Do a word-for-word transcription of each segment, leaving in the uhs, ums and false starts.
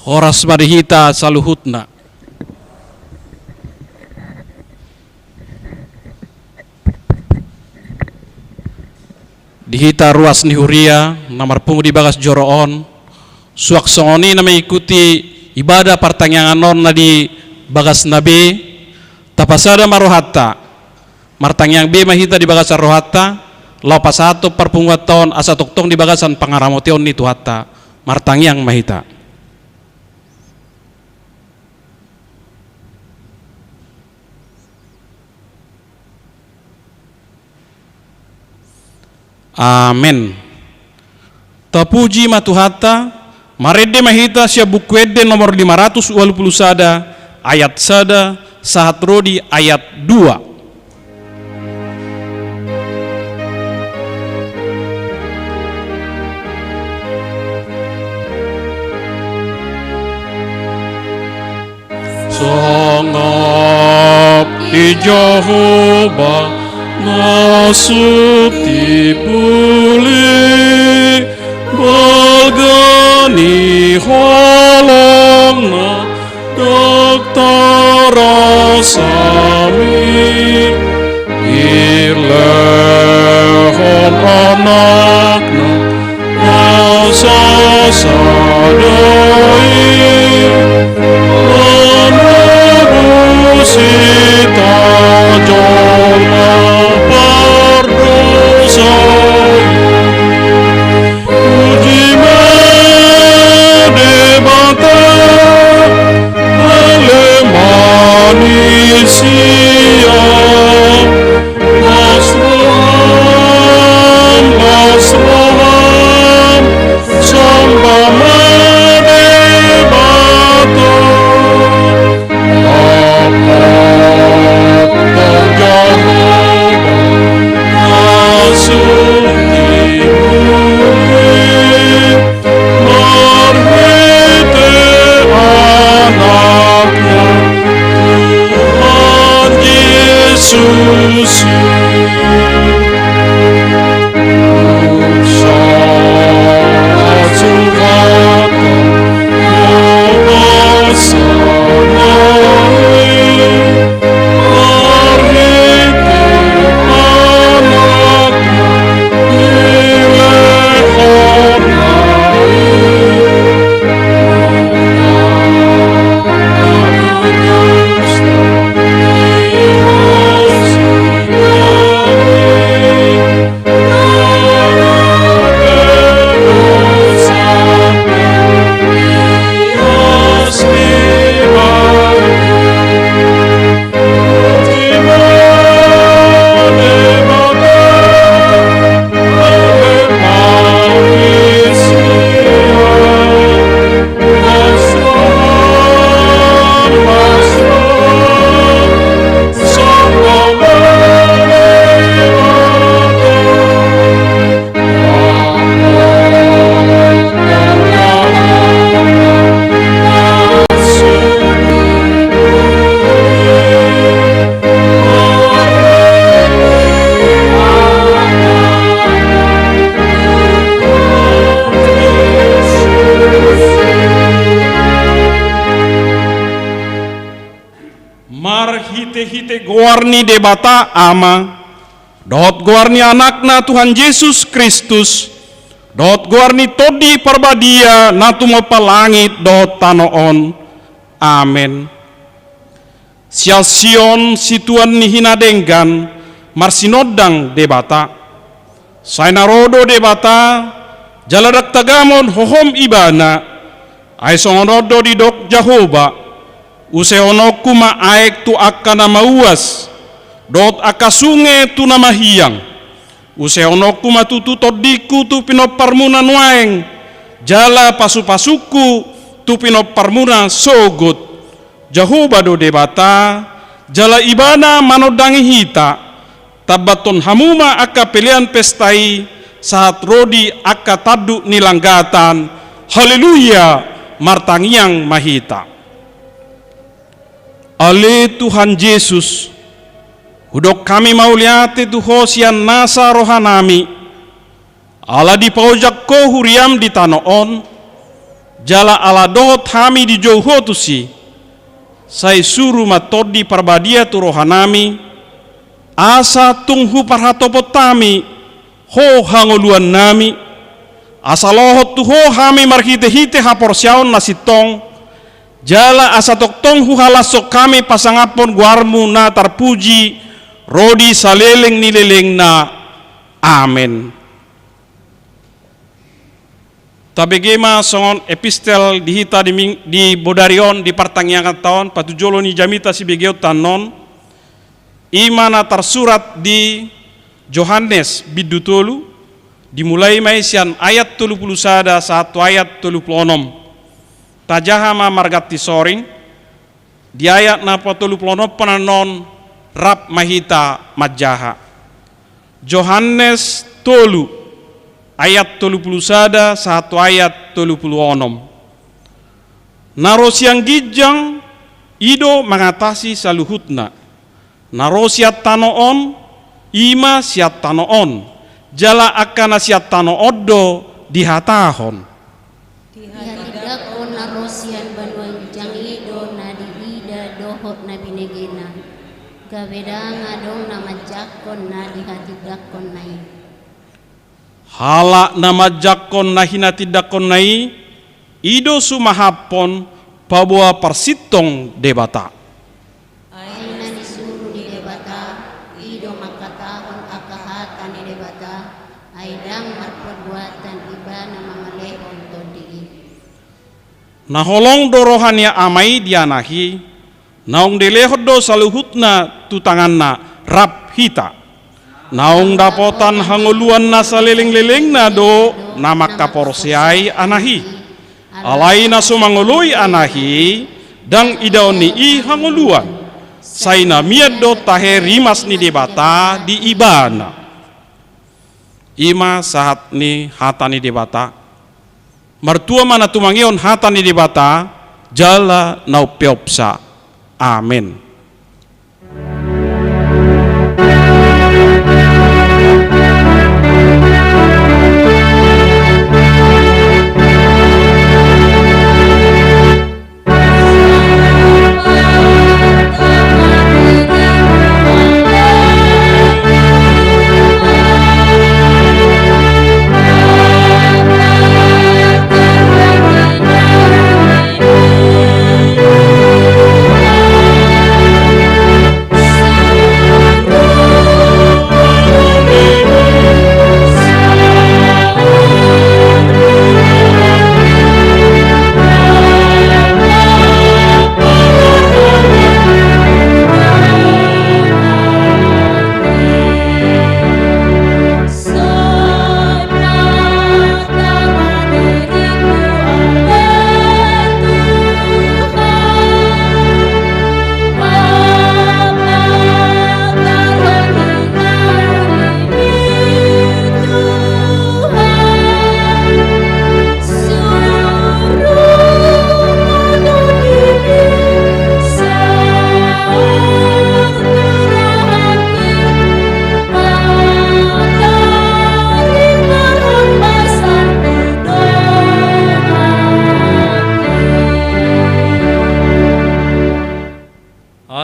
Horas ma di hita saluhutna. Di hita ruas ni huria na marpungu di bagas joro on, suang songon i na mengikuti ibadah partangiangan on na di bagasna be, tapasada ma rohanta. Martangiang be ma hita di bagasan rohanta, laho pasahathon parpunguanta on asa tongtong di bagasan pangaramotion ni Tuhanta. Martangiang ma hita. Amen. Tapuji ma Tuhanta, marende ma hita sian Buku Ende nomor lima ratus ualu pulu sada, ayat sada, sahat ro di ayat dua. Sangap i Jahowa na so tipuli, balga ni holongna ndang tarasa mi. Dilehon Anakna na sasada i, manobus hita jolma pardosa i. Puji ma Debata, ale ma ni sia. Las roham, las roham, samba ma Debata. Lapatan Jahowa na so tipuli, marhite Anakna Tuhan Jesus i. Sahat Jumatan na sasada i, marhite Anakna dilehonna i. Marhitehite goar ni Debata Ama, dohot goar ni Anakna Tuhan Jesus Kristus, dohot goar ni Tondi Parbadia na tumompa langit dohot tano on. Amen. Sian Sion situan ni hinadenggan marsinondang Debata. Sai na ro do Debata, jala ndang tagamon hohom Ibana. Ai songon on do didok Jahowa: Usehononku ma aek tu angka na mauas, dohot angka sunge tu na mahiang. Usehononku ma tutu TondiKu tu pinomparmuna nuaeng, jala pasupasungKu tu pinomparmuna sogot. Jahowa do Debata, jala Ibana manondangi hita. Tambathon hamu ma angka pelean pesta i sahat ro di angka tanduk ni langgatan. Haleluya! Martangiang ma hita. Ale Tuhan Jesus, hudok hami mauliate tu Ho sian nasa rohanami, ala dipaojak Ho huriaM di tano on, Jala ala dohot hami dijou Ho tusi, sai suru ma Tondi Parbadia tu rohanami, asa tung huparhatopot hami Ho hangoluannami, asa lohot tu Ho hami marhitehite haporseaon na sintong, jala asa tongtong huhalashon hami pasangaphon goarMu na tarpuji ro di saleleng ni lelengna. Amen. Tabege ma songon epistel di hita di ming-, di bodari on, di partangianganta on, patujolo ni jamita sibegeonta annon, i ma na tarsurat di Johannes bindu tolu, dimulai ma i sian ayat tolu pulu sada sahat tu ayat tolu pulu onom. Tajaha ma marganti soring, di ayat na patolu pulu onom pe annon, rap ma hita manjaha. Johannes tolu, ayat tolu pulu sada sahat tu ayat tolu pulu onom. Na ro sian ginjang, i do mangatasi saluhutna. Na ro sian tano on, i ma sian tano on, jala angka na sian tano on do dihatahon. Di hatindanghon na ro sian banua ginjang i do na diida dohot na binegena, gabe ndang adong na manjangkon na di hatindanghonna i. Halak na manjangkon na hinatindanghonna i, i do sumahaphon paboa parsintong Debata. Ai na nisuru ni Debata, i do mangkatahon angka hata ni Debata, ai ndang marperbuatan ibana mangalehon Tondi i. Na holong do roha ni Ama i di Anak i, naung dilehon do saluhutna tu tanganna rap hita. Naung dapotan hangoluan na saleleng-lelengna do na mangkaporseai Anak i. Alai na so mangoloi Anak i, ndang idaon ni i hangoluan. Sai na mian do tahe rimas ni Debata di ibana. I ma sahat ni hata ni Debata. Martua ma na tumangihon hata ni Debata, jala na umpeopsa. Amen.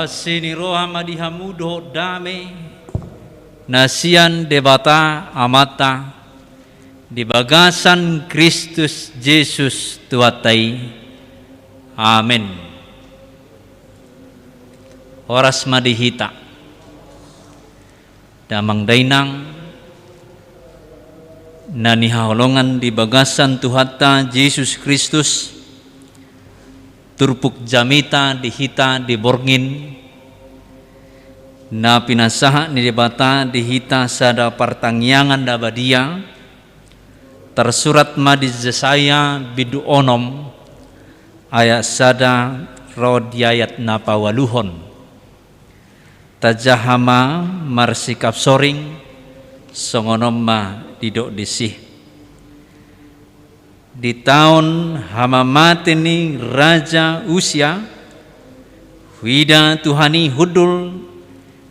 Asi ni roha ma di hamu dohot dame na sian Debata Amanta di bagasan Kristus Jesus Tuhanta i. Amen. Horas ma di hita. Damang dainang na nihaholongan di bagasan Tuhanta Jesus Kristus, turpuk jamita di hita di borngin, na pinasahat ni Debata di hita sada partangiangan na badia, tarsurat ma di Jesaya bindu onom ayat sada ro di ayat na paualuhon. Tajaha ma marsikap soring, songon on ma didok disi. Di taon hamamate ni Raja Usia, huida Tuhan i hundul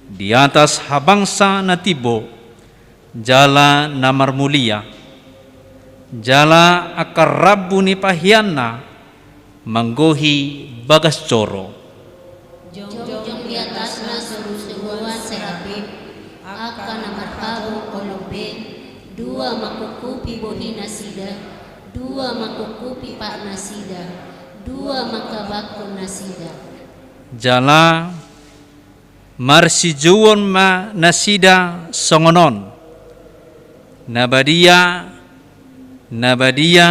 di atas habangsa na timbo jala na marmulia, Jala angka rambu ni pahianna manggohi bagas joro. Jongjong di atasna sorusoruan serapim, angka na marhabong olombeng, dua mangkungkupi bohinasida, dua mangkungkupi patnasida, dua mangkabakkon nasida. Jala marsijouon ma nasida songon on: Na badia, na badia,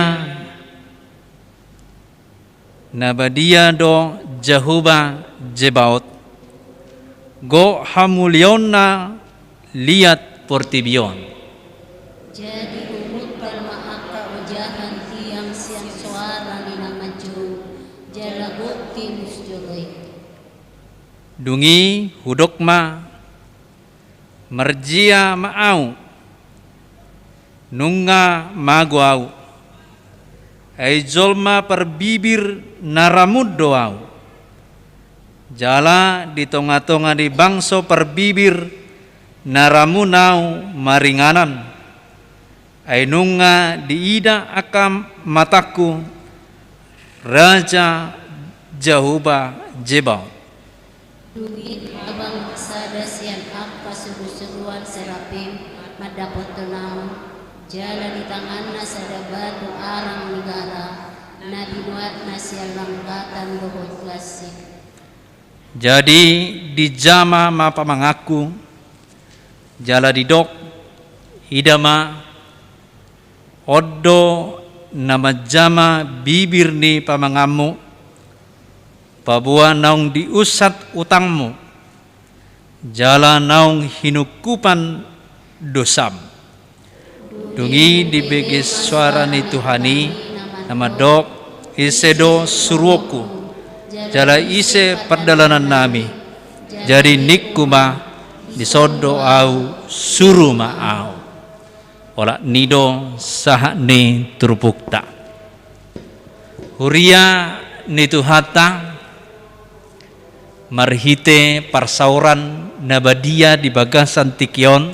na badia do Jahowa Zebaot, gok hamuliaonna liat portibi on. Jadi humuntal ma angka ojahan tiang sian soara ni na manjou, jala gok timus jolo i. Dung i hudok ma: Marjea ma ahu, nunga mago ahu, ai jolma parbibir na ramun do ahu. Jala di tongatonga ni bangso parbibir na ramun ahu maringanan, ai nunga diida angka matangku Raja Jahowa Zebaot. Dung i tabang ma sada sian angka sorusoruan serapim mandapothon ahu, jala di tanganna sada batu arang ni gara, na binuatna sian langgatan dohot gansip. Jadi dijama ma pamanganku, jala didok: Ida ma, on do na manjama bibir ni pamanganmu, paboa naung diunsat utangmu, jala naung hinungkupan dosam. Dung i dibege soara ni Tuhan i na mandok: Ise do suruonku, jala ise pardalanannami? Jadi ningku ma: Dison do ahu, suru ma ahu. Olat ni i do sahat ni turpukta. Huria ni Tuhanta, marhite parsaoran na badia di bagasan tingki on,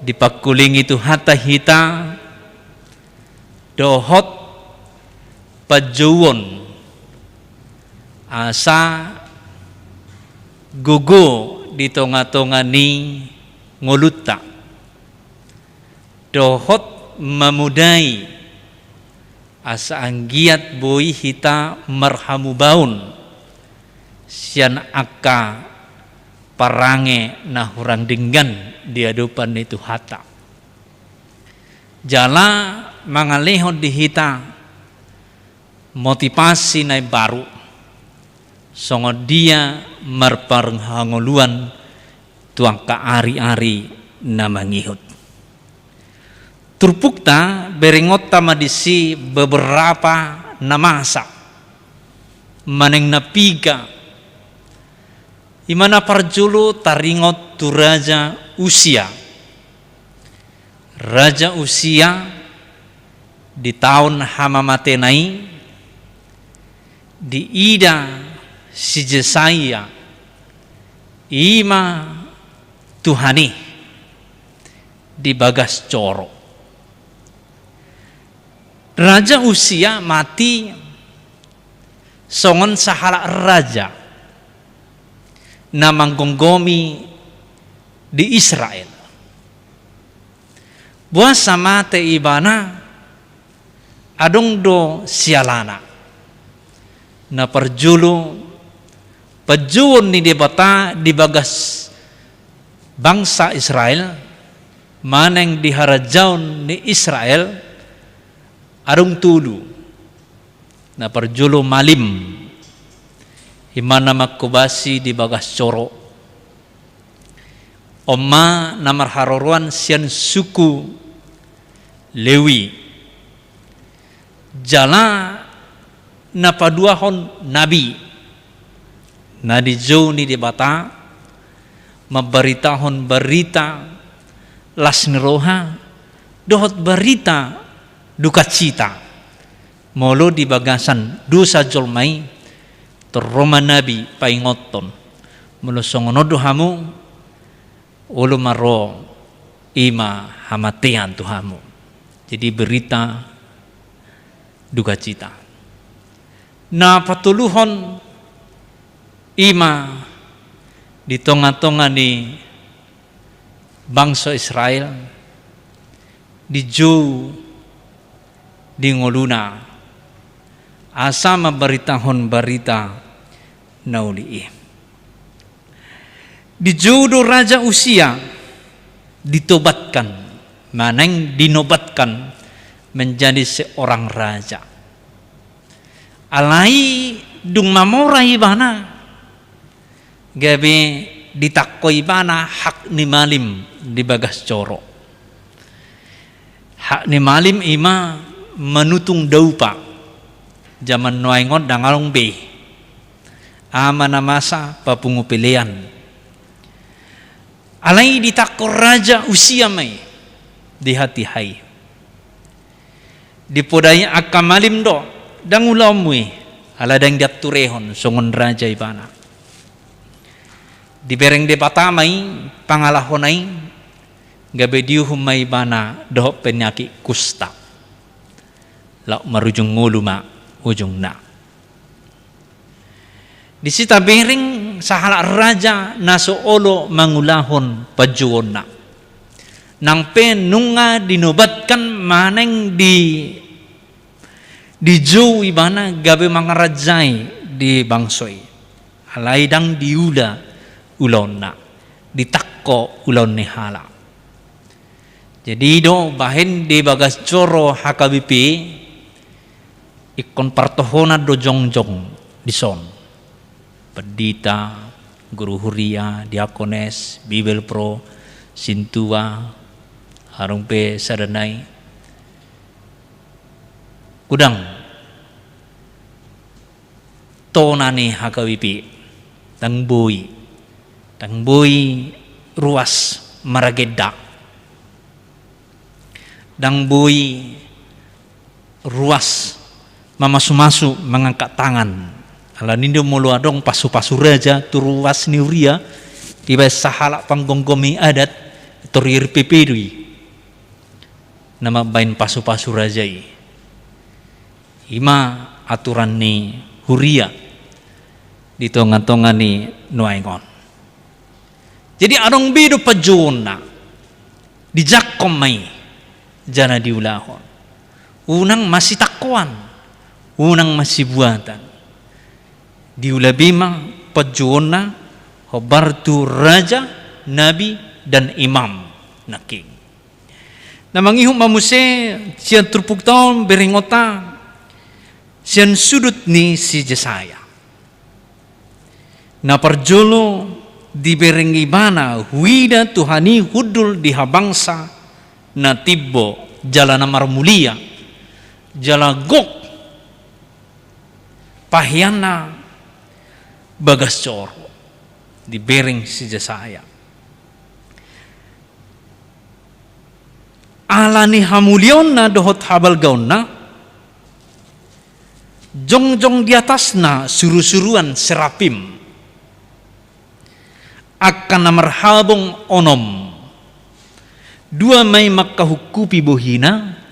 dipangkulingi Tuhanta hita dohot panjouon asa gogo di tongatonga ni ngolunta, dohot mamodai asa anggiat boi hita marhamubaon sian angka parange na hurang denggan di adopan ni Tuhanta. Jala mangalehon di hita motivasi na imbaru, songon dia marparhangoluan tu angka ariari na mangihut. Turpukta, berengonta ma disi beberapa na masa, manang na piga. I ma na parjolo taringot tu Raja Usia. Raja Usia di taon hamamatena i diida si Jesaia i ma Tuhan i di bagas joro. Raja Usia mati songon sahalak raja na manggomgomi di Israel. Boasa mate ibana? Adong do sialana. Na parjolo, panjouon ni Debata di bagas bangsa Israel, manang di harajaon ni Israel, adong tolu. Na parjolo malim, i ma na manghobasi di bagas joro. On ma na marharoroan sian suku Lewi. Jala na paduahon nabi na dijou ni Debata, mambaritahon barita las ni roha dohot barita dukacita. Molo di bagasan dosa jolma i, tor ro ma nabi paingothon. Molo songon on do hamu, olo ma ro, i ma hamatean tu hamu. Jadi berita dukacita. Na patoluhon i ma di tonga-tonga ni bangso Israel, dijou di ngoluna asa mambaritahon barita na uli i. Dijou do Raja Usia, ditobatkan, manang dinobatkan menjadi seorang raja. Alai dung mamora ibana, gabe ditangko ibana hak ni malim di bagas joro. Hak ni malim i ma manutung daupa. Zaman nuaeng on ndang adong be. Aha ma na masa papungu pelean. Alai ditangko Raja Usia ma i, dihatiha i. Dipodai angka malim do, ndang ulaonmu i, ala ndang dianturehon songon raja ibana. Dibereng Debata ma i pangalahona i, gabe diuhum ma ibana dohot penyakit kusta. Laho marujung ngolu ma ujungna. Disi tabereng sahalak raja na so olo mangulahon panjouonna. Nang pe nunga dinobatkan manang di, dijou ibana gabe mangarajai di bangso i. Alai ndang diula ulaonna, ditangko ulaon ni halak. Jadi i do bahen di bagas joro H K B P, ingkon partohonan do jongjong dison. Pendita, guru huria, diakones, bibelvrouw, sintua, hape sada nai. Godang tona ni H K B P, ndang boi, ndang boi ruas maragenda, ndang boi ruas mamasumasu, mangangkat tangan. Alani do molo adong pasupasu raja tu ruas ni huria, dibaen sahalak panggomgomi adat, tor R P P do i na mambaen pasupasu raja i. I ma aturan ni huria di tongatonga ni nuaeng on. Jadi adong be do panjouonna, dijangkon ma i jala diulahon. Unang masitangkoan, unang masibuatan. Diula be ma panjouonna hombar tu raja, nabi, dan imam nangkin. Na mangihut ma muse sian turpukta on berengonta sian sudut ni si Jesaya. Na parjolo dibereng ibana, huida Tuhan i hundul di habangsa na timbo jala na marmulia, jala gok paheanna bagas joro, dibereng si Jesaya. Alani hamuliaonna dohot habalgaonna, jongjong di atasna surusuruan serapim. Angka na marhabong onom. Dua ma i manghungkupi bohina,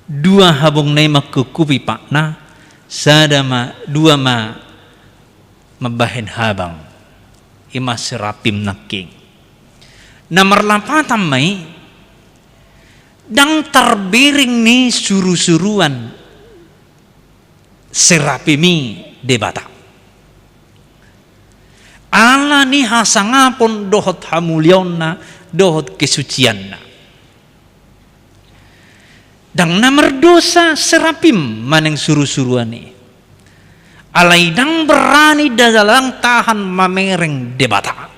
dua habongna i manghungkupi patna, sada ma, dua ma mambahen habang. I ma serapim nangkin. Na marlapatan ma i, ndang tarbereng ni surusuruan serapim i Debata. Alani hasangapon dohot hamuliaonna, dohot kesucianna. Ndang na mardosa serapim manang surusuruan i. Alai ndang berani jala ndang tahan mamereng Debata.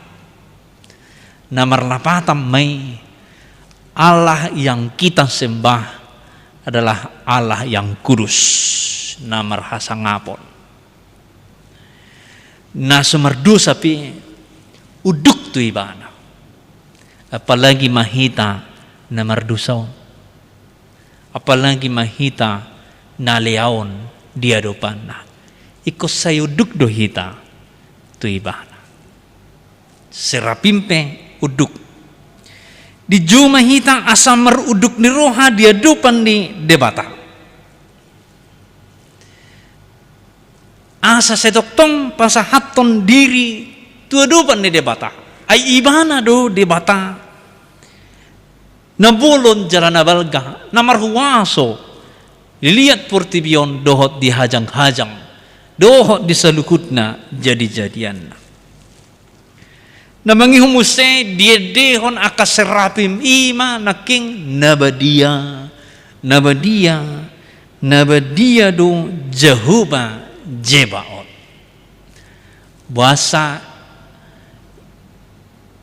Na marlapatan ma i, Allah yang kita sembah adalah Allah yang kudus, na marhasangapon. Na so mardosa pe unduk tu ibana. Apalagi ma hita na mardosa on. Apalagi ma hita na lea on di adopanna. Ingkon sai unduk do hita tu ibana. Serapim pe unduk. Dijou ma hita asa marunduk ni roha di adopan ni Debata. Asa sai tongtong pasahathon diri tu adopan ni Debata. Ai Ibana do Debata na bolon jala na balga, na marhuaso di liat portibi on dohot di hajanghajang, dohot di saluhutna jadijadianna. Na mangihut muse diendehon angka serapim i ma nangkin na badia, na badia, na badia do Jahowa Zebaot. Boasa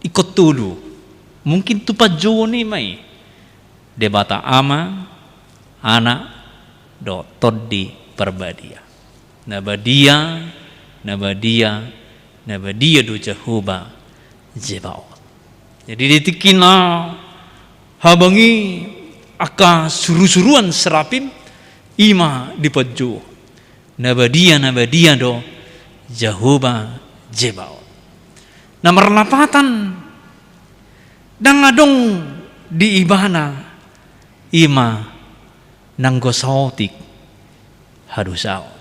ingkon tolu, mungkin tu panjouon i ma i. Debata Ama, Anak, dohot Tondi Parbadia. Na badia, na badia, na badia do Jahowa Zebaot. Jadi di tingki na habang i angka surusuruan serapim i ma dipanjou. Na badia, na badia do Jahowa Zebaot. Na marlapatan ndang adong di Ibana i ma nanggo saotik hadosaon.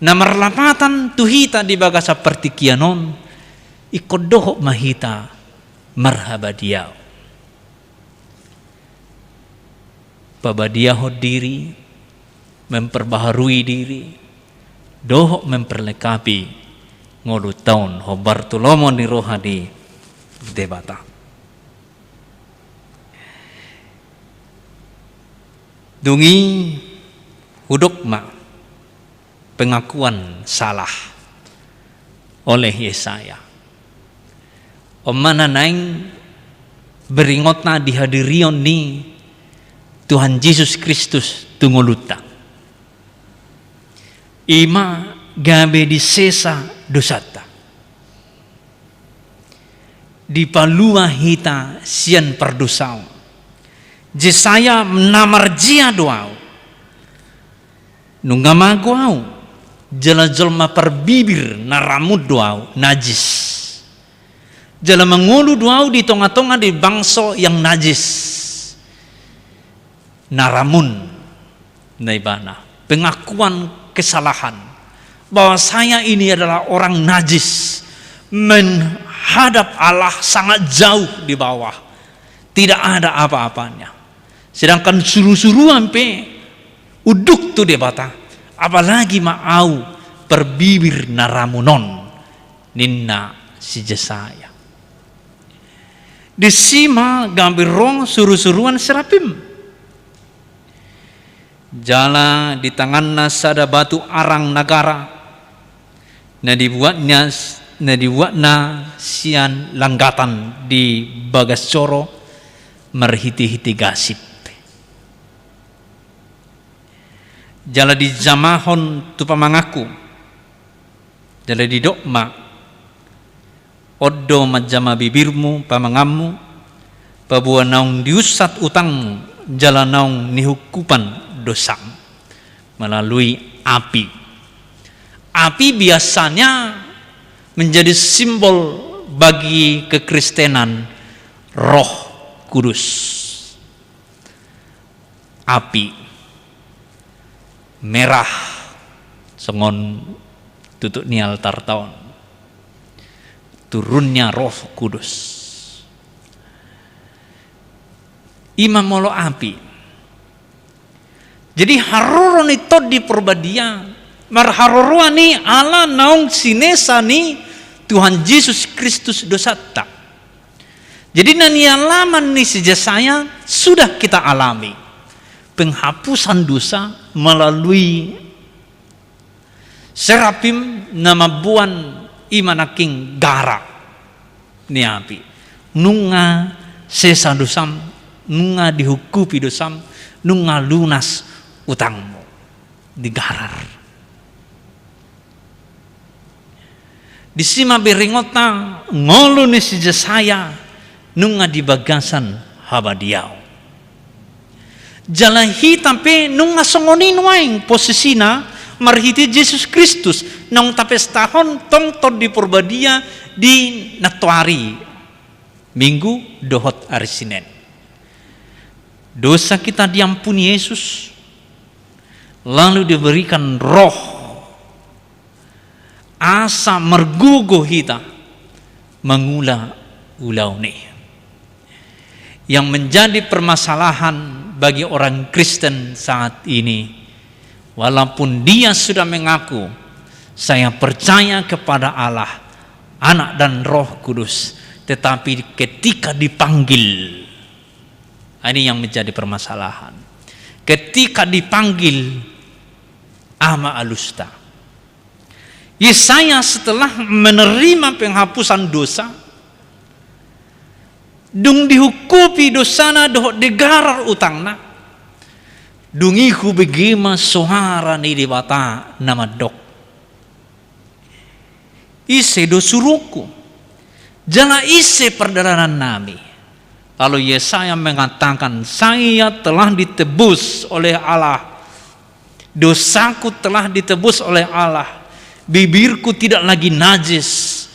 Na marlapatan tu hita di bagasan partingkian on, ingkon dohot ma hita marhabadiaon. Pabadiahon diri, memperbaharui diri, dohot memperlengkapi ngolunta on hombar tu lomo ni roha ni Debata. Dung i hudok ma pengakuan salah oleh Yesaya. On ma na naeng beringotna di hadirion ni Tuhan Jesus Kristus tu ngolunta. I ma gabe disesa dosanta. Dipalua hita sian pardosaon. Jesaya na marjea do ahu. Nunga mago ahu, jala jolma parbibir na ramun do ahu, najis. Jala mangolu do ahu di tongatonga ni bangso yang najis. Na ramun na ibana, pengakuan kesalahan, bahwa saya ini adalah orang najis, menghadap Allah sangat jauh di bawah, tidak ada apa-apanya. Sedangkan surusuruan pe unduk tu Debata, apalagi ma ahu parbibir na ramun on, ninna si Jesaya. Disi ma gabe ro surusuruan serapim. Jala di tanganna sada batu arang na gara, na dibuatnya, na dibuatna sian langgatan di bagas joro marhitehite gasip. Jala dijamahon tu pamanganku. Jala didok ma, on do manjama bibirmu pamanganmu, paboa naung diunsat utangmu, jala naung nihukupan dosam melalui api. Api biasanya menjadi simbol bagi kekristenan, Roh Kudus. Api merah songon tutuk ni altarta on. Turunnya Roh Kudus. I ma molo api. Jadi haroro ni Tondi Porbadia, marharoroan i ala naung sinesa ni Tuhan Jesus Kristus dosanta. Jadi na nialaman ni si Jesaya sudah kita alami. Penghapusan dosa melalui serapim na mamboan i ma nangkin gara ni api. Nunga sesa dosam, nunga dihukupi dosam, nunga lunas utangmu. Digarar. Disi ma berengonta ngolu ni si Jesaya nunga di bagasan habadiaon. Jala hita pe nunga songon i nuaeng posisina marhite Jesus Kristus naung tapestahon tong Tondi Porbadia di nantoari Minggu dohot ari Senin. Dosa kita diampuni Yesus, lalu diberikan Roh, asa margogo hita mangula ulaon i. Yang menjadi permasalahan bagi orang Kristen saat ini, walaupun dia sudah mengaku, "Saya percaya kepada Allah, Anak dan Roh Kudus," tetapi ketika dipanggil, ini yang menjadi permasalahan. Ketika dipanggil, aha ma alusta? Yesaya setelah menerima penghapusan dosa, dung dihungkupi dosana dohot digarar utangna, dung i hubege ma soara ni Debata na mandok, "Ise do suruonku? Jala ise pardalanannami?" Lalu Yesaya mengatakan, "Saya telah ditebus oleh Allah. Dosaku telah ditebus oleh Allah. Bibirku tidak lagi najis.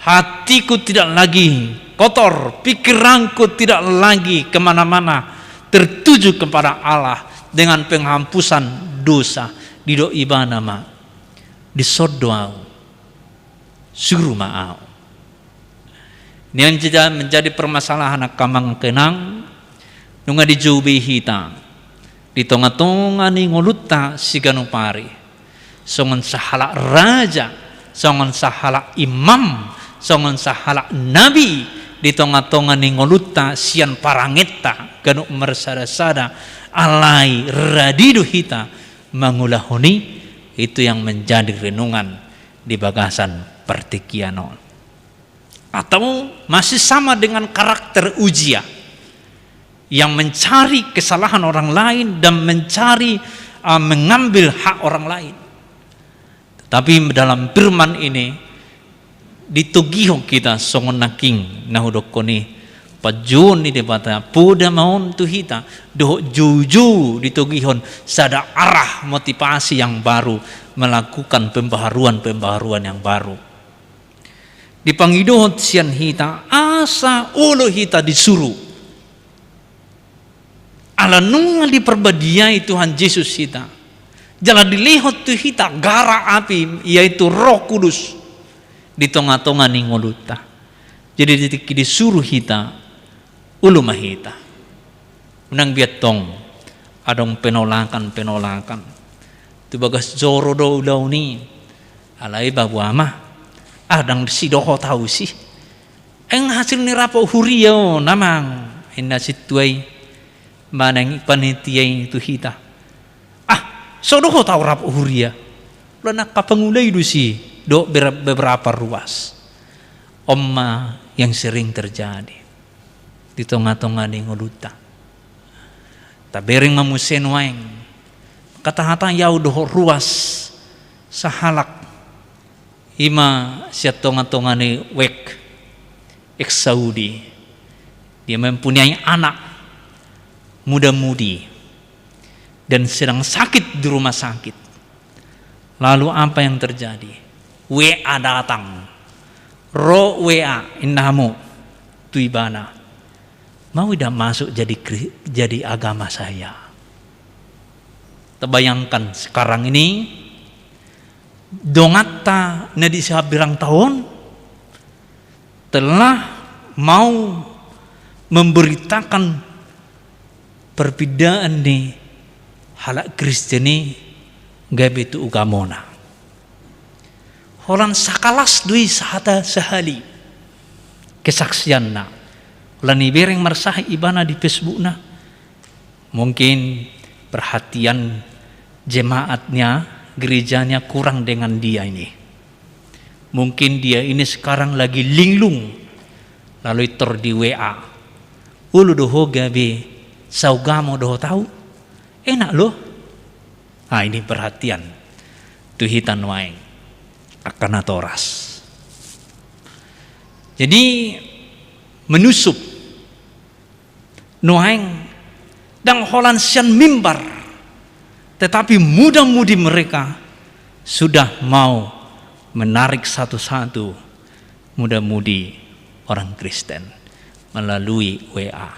Hatiku tidak lagi kotor. Pikiranku tidak lagi kemana-mana. Tertuju kepada Allah dengan penghapusan dosa." Didok ibana ma, "Dison do ahu. Suru ma ahu." Ini yang jeda-, menjadi permasalahan angka amang inang, nunga dijou be hita di tonga-tonga ni ngolunta siganup ari. Songon sahalak raja, songon sahalak imam, songon sahalak nabi di tonga-tonga ni ngolunta sian parangenta ganup marsada-sada, alai radi do hita mangulahon i. Itu yang menjadi renungan di bagasan partingkian on. Atau masih sama dengan karakter Uzia yang mencari kesalahan orang lain dan mencari, uh, mengambil hak orang lain. Tetapi dalam firman ini ditogihon hita songon nangkin na hudokkon i, panjouon ni Debata, poda ma on tu hita, dohot joujou ditogihon sada arah motivasi yang baru, melakukan pembaharuan-pembaharuan yang baru. Dipangidohon sian hita asa olo hita disuru. Ala nunga diparbadiai Tuhan Jesus hita, jala dilehon tu hita gara api, yaitu Roh Kudus, di tonga-tonga ni ngolunta. Jadi di tingki disuru hita, olo ma hita. Unang be antong adong penolakan-penolakan. Tu bagas joro do ulaon i. Alai baboa ma, ah, ndang sidohot ahu si. Eng hasil ni rapot huria on, amang, inna sintua i manang panitia i tu hita. Ah, so dohot ahu rapot huria. Ula na angka pangula i do si, do ber-, beberapa ruas. On ma yang sering terjadi di tonga-tonga ni ngolunta. Tabereng ma muse nuaeng. Hata-hata i ahu dohot ruas sahalak, i ma sian tonga-tonga ni wek, ex Saudi. Dia mempunyai anak muda-mudi dan sedang sakit di rumah sakit. Lalu apa yang terjadi? W A datang. Ro W A, inna hamu, tu ibana. Mau tidak masuk jadi Kri-, jadi agama saya? Tabayangkan sekarang ini, donganta na di sahambirang taon telah mau memberitakan parpindaan ni halak Kristen i gabe tu agamona. Holan sakalas do i sahata sahali kesaksianna. Holan ibereng marsahit ibana di Facebookna. Mungkin perhatian jemaatnya, gerejanya kurang dengan dia ini. Mungkin dia ini sekarang lagi linglung, lalu tor di W A. Olo do ho gabe saugamo dohot ahu? Enak lo. Ah, ini perhatian tu hita nuaeng angka natoras. Jadi, menyusup nuaeng, ndang holan sian mimbar, tetapi muda-mudi mereka sudah mau menarik satu-satu muda-mudi orang Kristen. melalui W A.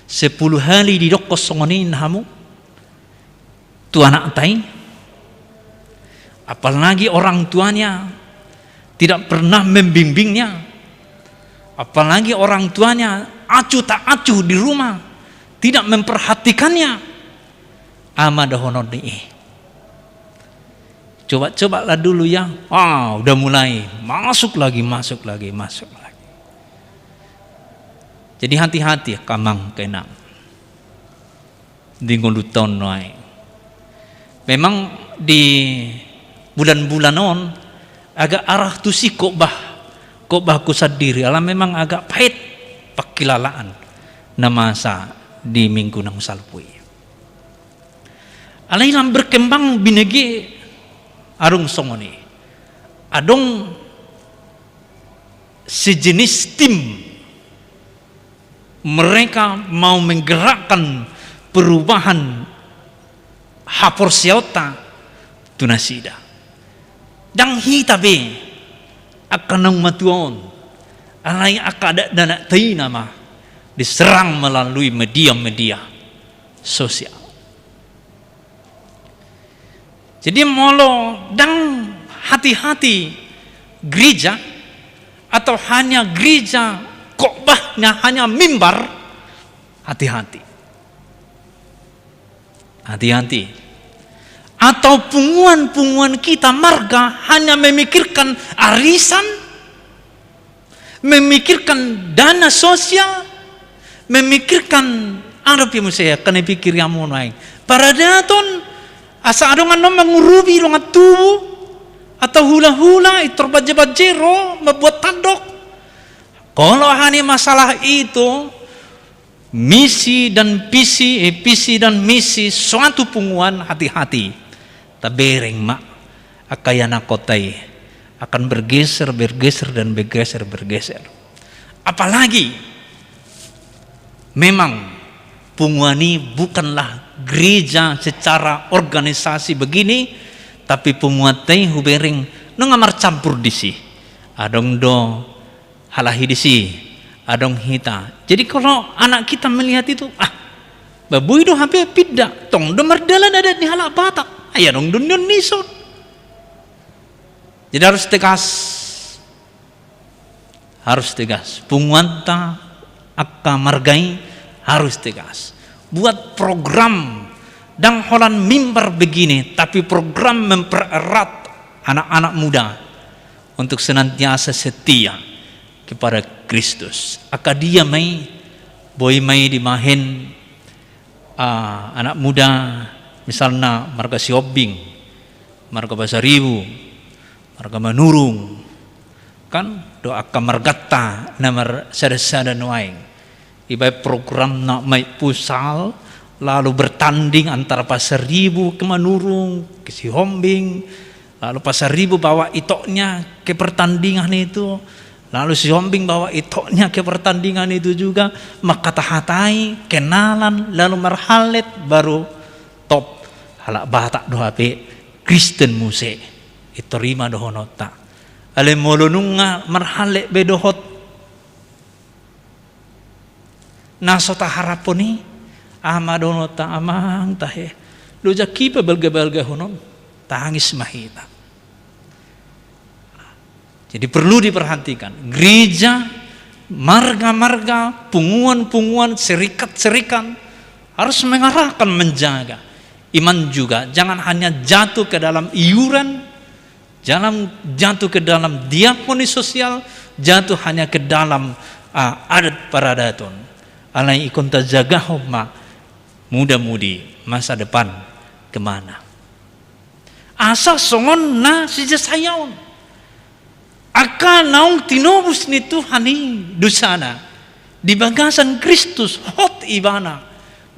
Sepuluh hali didokkon songon i hamu tu anakta i. Apalagi orang tuanya tidak pernah membimbingnya, apalagi orang tuanya acuh tak acuh di rumah, tidak memperhatikannya, ama dohonon ni i. Coba-coba lah dulu ya. Ah, udah mulai. Masuk lagi, masuk lagi, masuk lagi. Jadi hati-hati, amang, inang. Di ngolunta on nuaeng. Memang di bulan-bulan on agak arah tusi khotbah, khotbahku sandiri. Ala memang agak pahit pangkilalaan na masa di minggu naung salpu i. Alai lam berkembang binege adong songon i. Adong sejenis tim, mereka mau menggerakkan perubahan haporseaonta tu nasida. Ndang hita be angka naung matua on, alai angka dakdanakta i nama diserang melalui media-media sosial. Jadi molo ndang hati-hati gereja, atau hanya gereja khotbahnya hanya mimbar, hati-hati. Hati-hati. Atau punguan-punguan kita marga hanya memikirkan arisan, memikirkan dana sosial, memikirkan, aha pe muse angka na dipikiri hamu nuaeng. Paradaton, asa adong annon mangurupi dongan tubu, atau hula-hula, pintor bajebajero, mambuat tandok. Kalau hanya masalah itu, misi dan visi, eh, visi dan misi suatu punguan, hati-hati. Tabereng ma angka ianakhonta i akan bergeser, bergeser, dan bergeser, bergeser. Apalagi memang punguan i bukanlah gereja secara organisasi begini, tapi punguanta i hubereng nunga marcampur disi. Adong do halahi disi, adong hita. Jadi kalau anak kita melihat itu, ah, ba boi do hape pinda, tong do mardalan adat ni halak Batak. Ai adong do nion dison. Jadi harus tegas. Harus tegas. Punguanta angka marga i harus tegas. Buat program, ndang holan mimbar begini, tapi program mempererat anak-anak muda untuk senantiasa setia kepada Kristus. Angka dia ma i, boi ma i dibahen, ah, anak muda, misalna marga Sihombing, marga Pasaribu, marga Manurung, kan, dohot angka marganta na marsada-sada nuaeng. Ibaen program na ma i futsal, lalu bertanding antara Pasaribu ke Manurung, ke Sihombing, lalu Pasaribu bawa itoknya ke pertandingan itu, lalu Sihombing bawa itoknya ke pertandingan itu juga, mangkatahatai, kenalan, lalu marhallet, baru top, halak Batak do hape, Kristen muse, pintor i ma dohononta. Alai molo nunga marhallet be dohot na so taharaphon i, aha ma dohononta, amang tahe. Loja i pabalga-balgahonon, tangis ma hita. Jadi perlu diperhatikan. Gereja, marga-marga, punguan-punguan, serikat-serikat harus mengarahkan, menjaga. Iman juga, jangan hanya jatuh ke dalam iuran, dalam, jatuh ke dalam diakoni sosial, jatuh hanya ke dalam, ah, adat paradaton. Alai ingkon tajagahon ma muda-mudi masa depan kemana. Asa songon na si Jesaya on. Angka naung tinobus ni Tuhan i dosana di bagasan Kristus, hot ibana.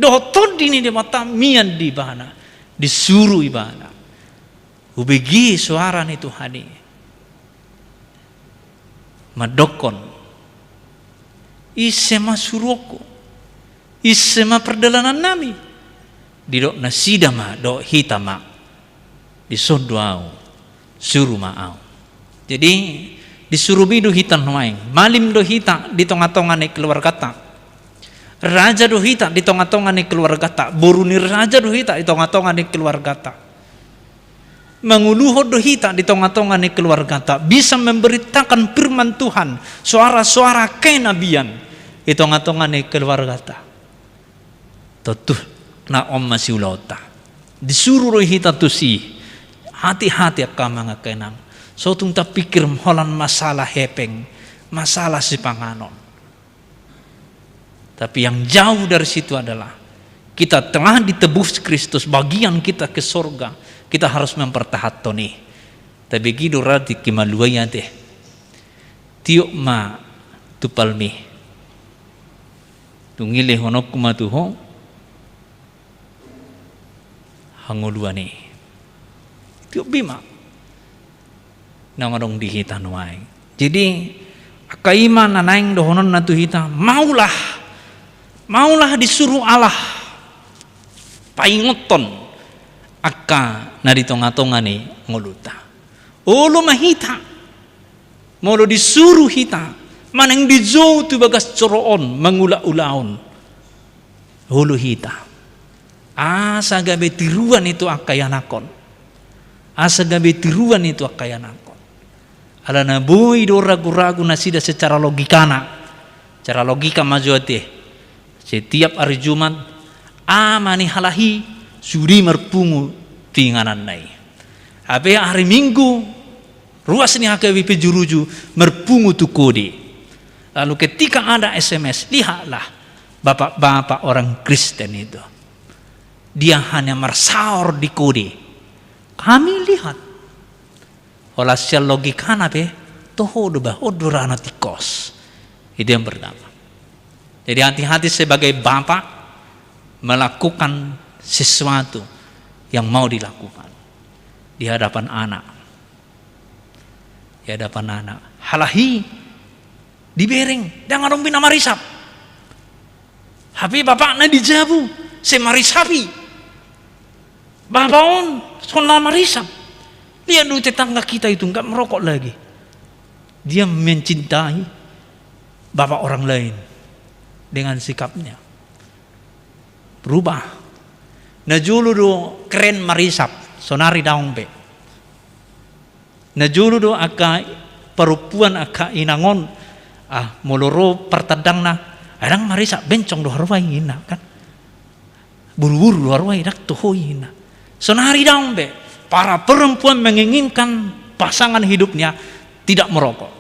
Dohot Tondi ni Debata mian di ibana. Disuru ibana. Hubege soara ni Tuhan i mandokkon, ise ma suruonku? Ise ma pardalanannami? Didok nasida ma dohot hita ma, dison do ahu, suru ma ahu. Jadi, Disuru be do hita nuaeng, malim do hita di tonga-tonga ni keluargata. Raja do hita di tonga-tonga ni keluargata, boru ni raja do hita di tonga-tonga ni keluargata. Manguluhon do hita di tonga-tonga ni keluargata, bisa memberitakan firman Tuhan, suara-suara kenabian di tonga-tonga ni keluargata. Tontu na on ma siulaonta. Disuru do hita tusi. Hati-hati angka amang angka inang. So tung tapikir holan masalah hepeng, masalah sipanganon. Tapi yang jauh dari situ adalah kita telah ditebus Kristus, bagian kita ke sorga. Kita harus mempertahankan i. Tapi gido rati kimaluai ate. Tiop ma tu palmi. Tung i lehononku ma tu ho hangoluan i. Tiop be ma naung adong di hita nuaeng. Jadi angka i ma na naeng dohononna tu hita, maulah, maulah disuru Allah paingothon angka na di tonga-tonga ni ngolunta. Olo ma hita molo disuru hita manang dijou tu bagas joro on mangula-ulaon. Olo hita asa gabe tiruan i tu angka ianakhon. Asa gabe tiruan i tu angka ianakhon. Alana boi do ragu-ragu nasida secara logikana. Secara logika ma jo ate. Setiap ari Jumat, ama ni halak i sude marpungu tu ingananna i. Hape ari Minggu, ruas ni H K B P Juruju marpungu tu kode. Lalu ketika ada S M S, lihatlah bapak-bapak orang Kristen itu. Dia hanya marsaor di kode. Kami lihat. Holan sian logikana pe, toho do bah, on do ra na tingkos. Itu yang pertama. Jadi hati-hati sebagai bapak melakukan sesuatu yang mau dilakukan di hadapan anak. Di hadapan anak. Halak i dibereng, ndang adong be na marisap. Hape bapakna di jabu, sai marisap i. Bapak on, songon na marisap. Lihat dulu tetangga kita itu, nggak merokok lagi. Dia mencintai bapak orang lain dengan sikapnya. Berubah. Najolo do keren marisap, sonari daong be. Najolo do angka parompuan angka inang on, ah, molo ro partandangna, ai ndang marisap, bencong do haroa i ninna, kan. Buru-buru do haroa i, ndang toho i ninna. Sonari daong be, para perempuan menginginkan pasangan hidupnya tidak merokok,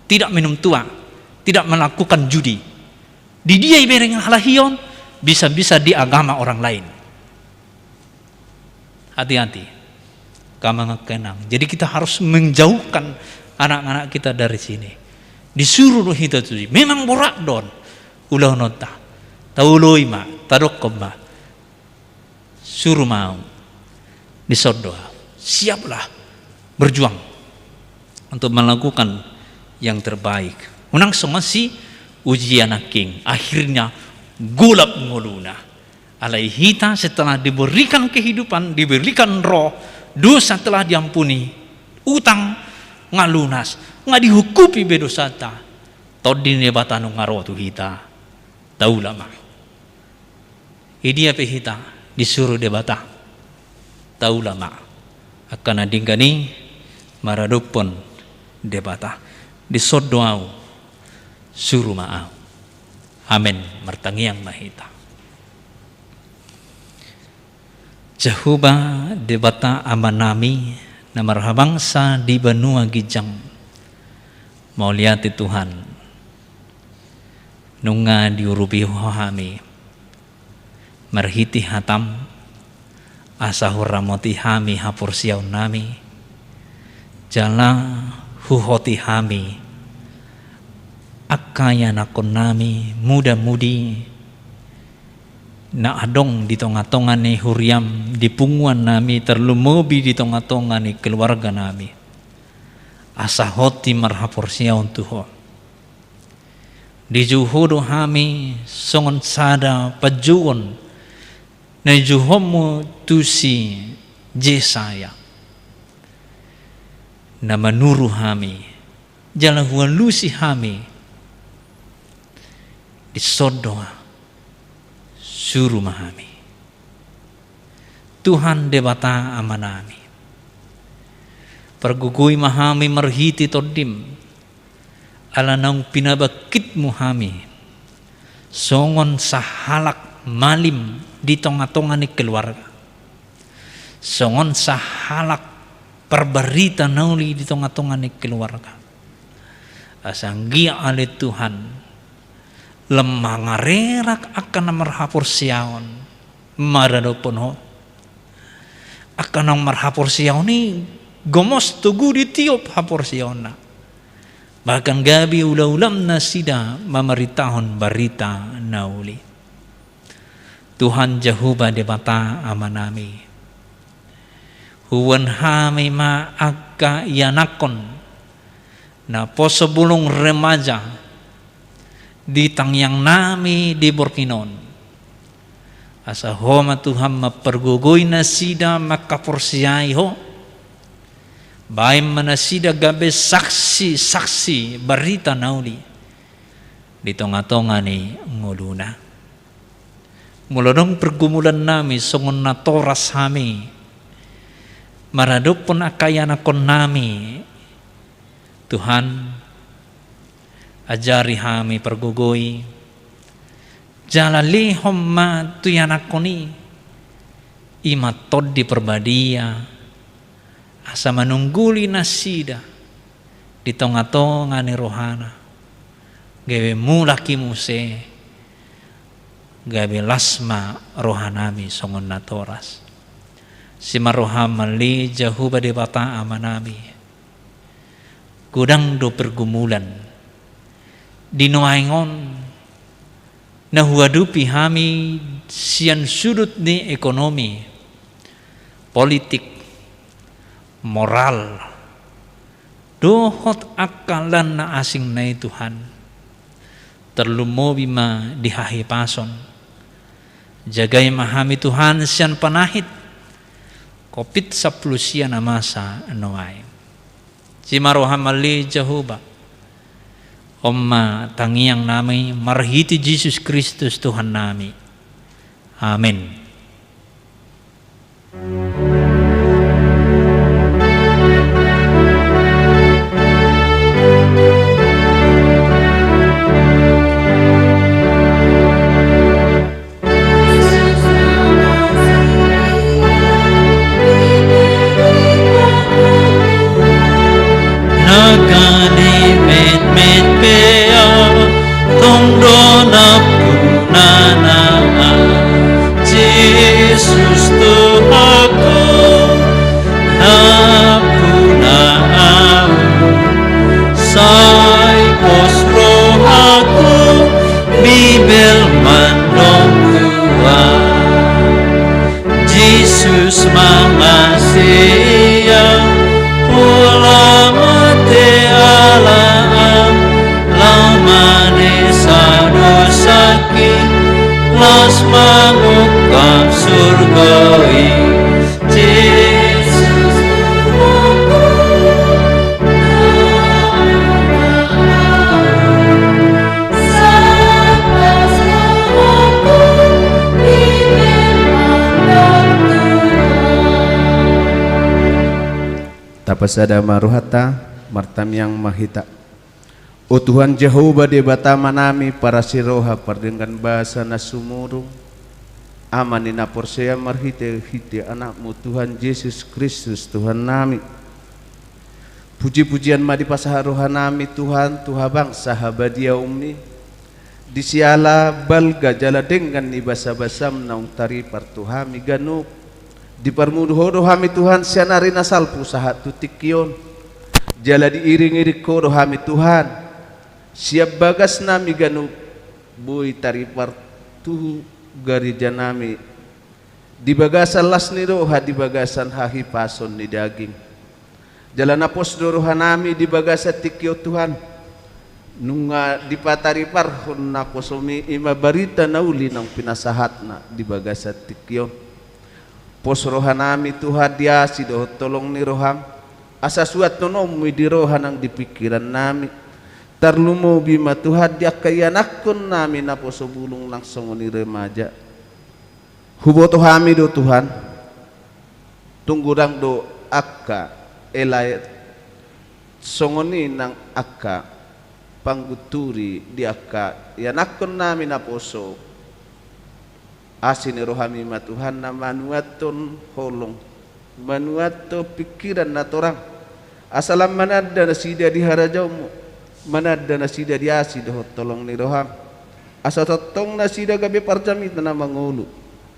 tidak minum tuak, tidak melakukan judi. Di dia ibereng halak i on, bisa-bisa di agama orang lain. Hati-hati. Angka amang angka inang. Jadi kita harus menjauhkan anak-anak kita dari sini. Disuru do hita tu i. Memang borat do on ulaonta. Taoloi ma, tadokkon ma. Suru ma au. Dison do au. Siaplah berjuang untuk melakukan yang terbaik. Unang songon si Uzia nangkin. Akhirnya golap ngoluna. Alai hita setelah diberikan kehidupan, diberikan roh, dosa telah diampuni, utang nga lunas, nga dihukupi be dosanta, Tondi ni Debata nunga ro tu hita, taula ma. Idia pe hita disuru Debata, taula ma. Angka na denggan i maradophon Debata, dison do au, suru ma au. Amen. Martangiang ma hita. Jahowa Debata Amanami na marhabangsa di banua ginjang, mauliate Tuhan, nunga diurupi Ho hami marhite hataM, asa huramoti hami haporseaonnami, jala huhoti hami angka ianakhonnami muda-mudi na adong di tonga-tonga ni huriaM, di punguannami, tarlumobi di tonga-tonga ni keluarganami. Asa hoti marhaporseaon tu Ho. Dijou Ho do hami songon sada panjouon na nijouonMu tu si Jesaya, na manuru hami Jala hualusi hami, dison do, suru ma hami. Tuhan Debata Amanami, pargogoi ma hami marhite Tondim, ala naung pinabangkitmu hami songon sahalak malim di tongatonga ni keluarga, songon sahalak parbarita na uli di tongatonga ni keluarga. Asa anggiat ale Tuhan, lam mangarerak angka na marhaporseaon maradophon Ho. Angka naung marhaporseaon i gomos togu ditiop haporseaonna, bahkan gabe ulaulam nasida mamaritahon barita na uli. Tuhan Jahowa Debata Amanami, huboan hami ma angka ianakhon naposo bolon remaja di tangiangnami di borngin on. Asa Ho ma Tuhan mampargogoi nasida mangkaporseai Ho. Baen ma nasida gabe saksi-saksi barita na uli di tongatonga ni ngoluna. Molo adong pergumulannami songon natoras hami maradophon angka ianakhonnami, Tuhan, ajari hami, pargogoi, jala lehon ma tu ianakhon i, i ma Tondi Parbadia, asa manungguli nasida di tongatonga ni rohana, gabe mulak i muse, gabe las ma rohanami songon natoras. Simarroham ale Jahowa Debata Amanami, godang do pergumulan di nuaeng on na huadopi hami sian sudut ni ekonomi, politik, moral, dohot angka lan na asing na i, Tuhan. Tarlumobi ma di hahipason. Jagai ma hami, Tuhan, sian panahit covid sampulu sia na masa nuaeng. Simarroham ale Jahowa. On ma tangiangnami marhite Jesus Kristus Tuhannami. Amen. Nangkaning metmet pe ahu, tong do nampunana ahu. Jesus Tuhanku, nampuna ahu. Sai pos rohangku, Bibel mandok tu ahu. Jesus mangasihi ahu, pola mate ala ahu, lam manesa dosangki, las mangungkap surgo i. Jesus Tuhanku, nampuna ahu. Tapasada ma rohanta, martangiang ma hita. O Tuhan Jahowa Debata Amanami, parasi roha, pardenggan basa na sumurung, Ama ni na porsea marhitehite Anakmu Tuhan Jesus Kristus Tuhannami. Pujipujian ma dipasahat rohanami Tuhan tu habangsa habadiaonmi, di siala balga jala denggan ni basabasam naung taripar tu hami ganup. Diparmudu Ho do hami Tuhan sian ari na salpu sahat tu tingki on. Jala diiringiring Ho do hami Tuhan sian bagasnami ganup boi taripar tu garejanami. Di bagasan las ni roha, di bagasan hahipason ni daging. Jala na pos do rohanami di bagasan tingki on Tuhan. Nunga dipatariparhon naposomi i ma barita na uli naung pinasahatna di bagasan tingki on. Pos rohanami Tuhan di asi dohot holong ni roham. Asa suanhononmu i di roha nang di pingkiran nami. Tarlumobi ma Tuhan di angka ianakkon nami naposo bulung nang songon i remaja. Huboto hami do Tuhan, tung godang do angka elaet songon i nang angka panggunturi di angka ianakkon nami naposo. Asi ni rohami ma Tuhan na manuathon holong, manuathon pingkiran na torang, asa lam mananda nasida di harajaonmu, mananda nasida di asi dohot holong ni roham. Asa tongtong nasida gabe parjamita na mangolu,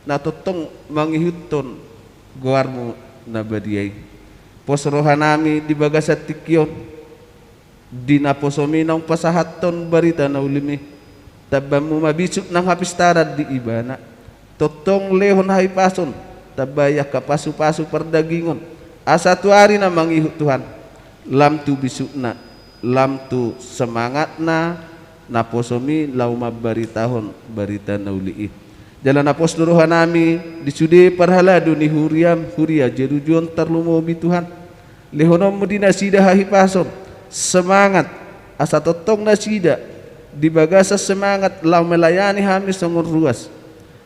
na tongtong mangihuthon goarmu na badia i. Pos rohanami di bagasan tingki on, di naposomi naung pasahathon barita na uli i. Tambamu ma bisuk nang hapistaran di ibana. Tongtong lehon hahipason, tambai angka pasupasu pardagingon, asa tu ari na mangihut Tuhan, lam tu bisukna, lam tu semangatna naposomi laho mambaritahon barita na uli i. Jala na pos do rohanami di sude parhalado ni huriam, huria Jerujuon tarlumobi Tuhan. Lehononmu di nasida hahipason, semangat, asa tongtong nasida di bagasan semangat laho melayani hami songon ruas.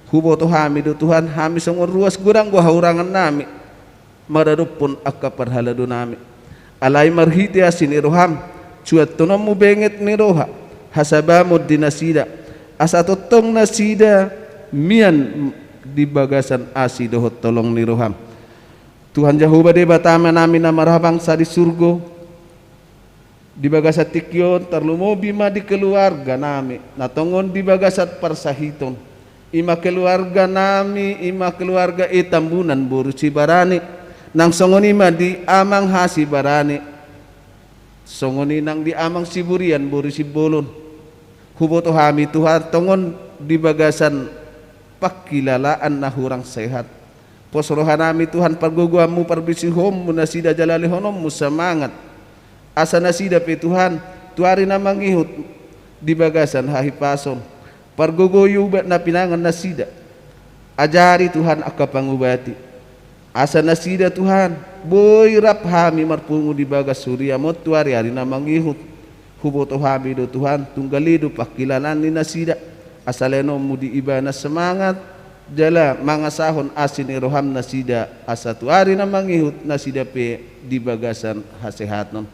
Huboto hami do Tuhan, hami songon ruas godang do haurangan nami maradophon angka parhalado nami. Alai marhite asi ni roham, suanhononmu benget ni roha, hasabamon di nasida, asa tongtong nasida mian di bagasan asi dohot holong ni roham. Tuhan Jahowa Debata Amanami na marhabangsa di surgo, di bagasan tingki on tarlumobi ma di keluarga nami na tongon di bagasan parsahiton. I ma keluarga nami, i ma keluarga i Tambunan boru Sibarani, nang songon i ma di amang Hasibarani, songon i nang di amang Siburian boru Simbolon. Huboto hami Tuhan tongon di bagasan pangkilalaan na hurang sehat. Pos rohanami Tuhan pargogoanmu, parbisuhonmu nasida jala lehononmu semangat, asa nasida pe Tuhan tu ari na mangihut di bagasan hahipason. Pargogoi ubat na pinangan nasida. Ajari Tuhan angka pangubati, asa nasida Tuhan boi rap hami marpungu di bagas huriam on tu ari-ari na mangihut. Huboto hami do Tuhan tunggal i do pangkilalaan ni nasida, asa lehononmu di ibana semangat jala mangasahon asi ni roham nasida, asa tu ari na mangihut nasida pe di bagasan hasehaton.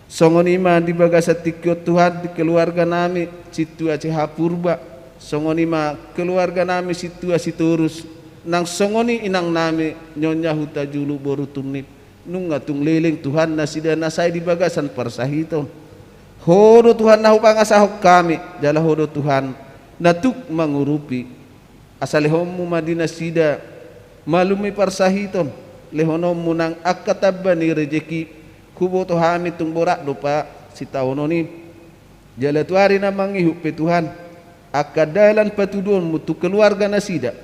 Songon i ma di bagasan tingki on Tuhan, di keluarga nami Sintua Sihapurba, songon i ma keluarga nami Sintua Sitorus, nang songon i inang nami Nyonya Hutajulu boru Turnip. Nunga tung leleng Tuhan nasida na sai di bagasan parsahiton. Ho do Tuhan na hupangasahon hami, jala Ho do Tuhan na tuk mangurupi. Asa lehonmu ma di nasida malum ni parsahiton, lehononmu nang angka tamba ni rejeki. Huboto hami tung borat do pa sitaonon i. Jala tu ari na mangihut pe Tuhan, angka dalan patuduhonmu tu keluarga nasida,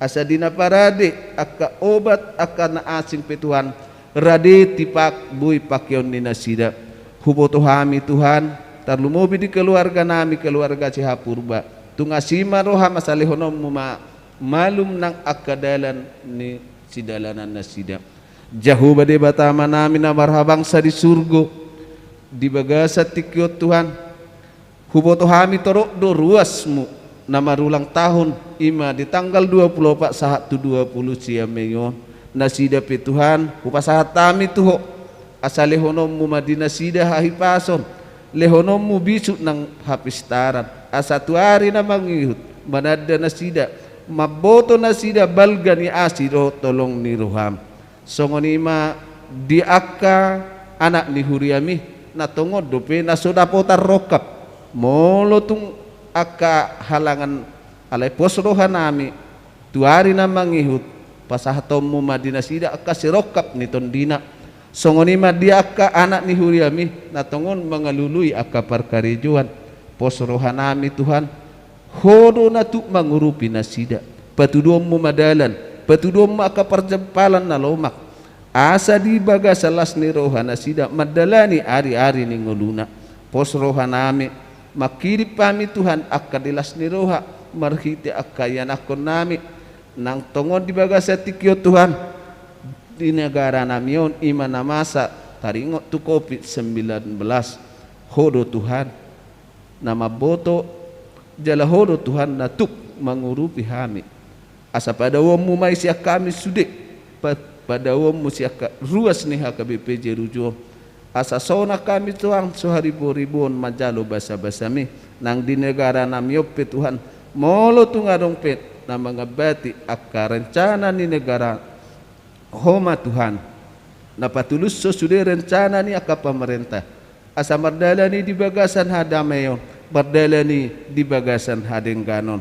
asa di na parade angka obat angka na asing pe Tuhan, rade tipak boi pakeon ni nasida. Huboto hami Tuhan, tarlumobi di keluarga nami keluarga Sihapurba, tung asi ma roham asa lehononmu ma malum nang angka dalan ni sidalanan nasida. Jahowa Debata Amanami na marhabangsa di surgo, di bagasan tingki on Tuhan, huboto hami torop do ruasmu na marulang tahun, i ma di tanggal dua puluh opat sahat tu dua puluh sia Mei on. Nasida pe Tuhan hupasahat hami tu Ho, asa lehononmu ma di nasida hahipason, lehononmu bisuk nang hapistaran, asa tu ari na mangihut mananda nasida, mamboto nasida balga ni asi dohot holong ni roham. Songon i ma di angka anak ni huriami, na tongon dope na so dapotan rongkap. Molo tung angka halangan, alai pos rohanami, tu ari na mangihut, pasahatonmu ma di nasida angka sirongkap ni tondina. Songon i ma di angka anak ni huriami, na tongon mangalului angka parkarejoan. Pos rohanami Tuhan, Ho do na tuk mangurupi nasida. Patuduhonmu ma dalan, patuduhonmu angka parjampalan na lomak, asa di bagasan las ni roha nasida mandalani ari-ari ni ngoluna. Pos rohanami, mangkirim hami Tuhan angka di las ni roha, marhite angka ianakkonnami, nang tongon di bagasan tingki on Tuhan, di negara nami on, i ma na masa taringot tu covid sembilan belas. Ho do Tuhan na mamboto, jala Ho do Tuhan na tuk mangurupi hami. Asa padaoonmu ma i sian hami sude, pa-, padaoonmu sian ha-, ruas ni H K B P Jeruju on. Asa sonang hami Tuhan so hariboriboan manjalo basabasami, nang di negaranami on pe Tuhan, molo tung adong pe na mangambati angka rencana ni negara, Ho ma Tuhan na patulushon sude rencana ni angka pamarenta, asa mardalan i di bagasan hadameion, mardalan i di bagasan hadengganon.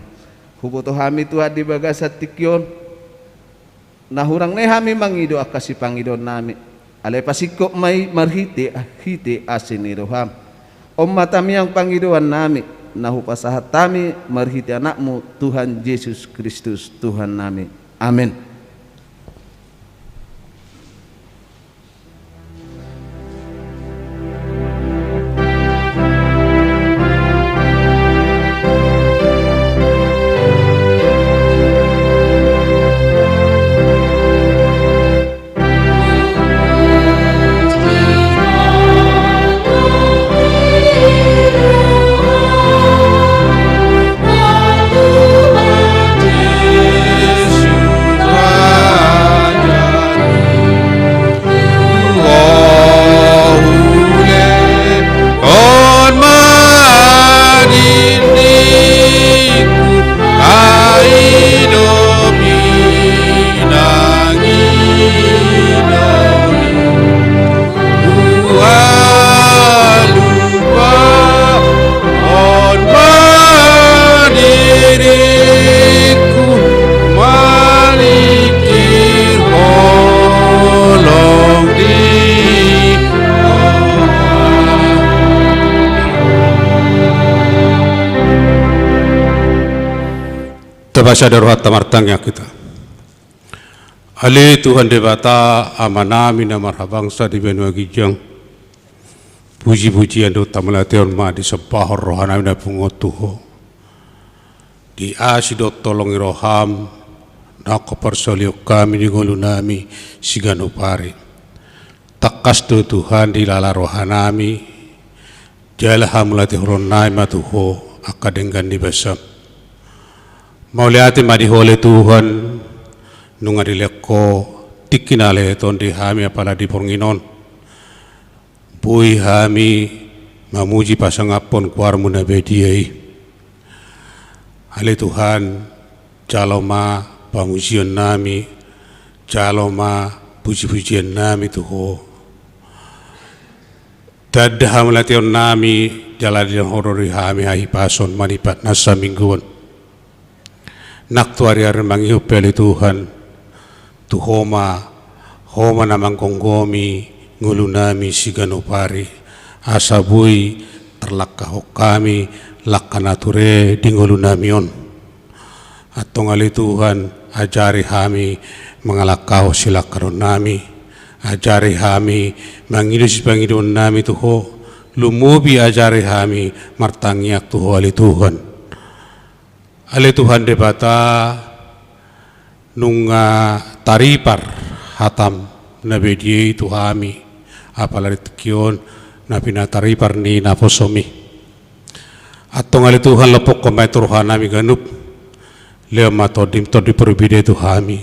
Huboto hami Tuhan di bagasan tingki on, na hurang nai hami mangido angka sipangidoannami, alai pasingkop ma i marhite, hite asi ni roham. On ma tamiang pangidoannami, na hupasahat hami marhite Anakmu Tuhan Jesus Kristus Tuhannami. Amen. Tapasada rohanta, martangiang hita. Ale Tuhan Debata, Amanami na marhabangsa di banua ginjang, pujipujian dohot hamauliateon ma disombahon rohanami na pungu on tu Ho. Di asi dohot holong ni roham, na huparsaulion hami di ngolunami siganup ari. Tangkas do Tuhan dilala rohanami, jala hamauliatehononnami ma tu Ho angka denggan ni basam. Mauliate ma di Ho ale Tuhan, nunga dilehon Ho tingki na lehet on di hami apala di borngin on, boi hami mamuji pasangaphon goarmu na badia i. Ale Tuhan, jalo ma pamujionnami, jalo ma pujipujionnami tu Ho. Tanda hamauliateonnami jala dilehon Ho do di hami hahipason manipat na saminggu on. Nang tu ariari mangihut pe ale Tuhan, tu Ho ma, Ho ma na manggomgomi ngolunami siganup ari, asa boi tarlangkahon hami langka na ture di ngolunami on. Antong ale Tuhan, ajari hami mangalangkahon silangkanonnami, ajari hami mangido sipangidoonnami tu Ho, lumobi ajari hami martangiang tu Ho ale Tuhan. Ale Tuhan Debata, nunga taripar hatam na badia i tu hami, apala di tingki on na pinataripar ni naposomi. Antong ale Tuhan, lompokkon ma i tu rohanami ganup, lehon ma tondim, Tondi Porbadia i tu hami,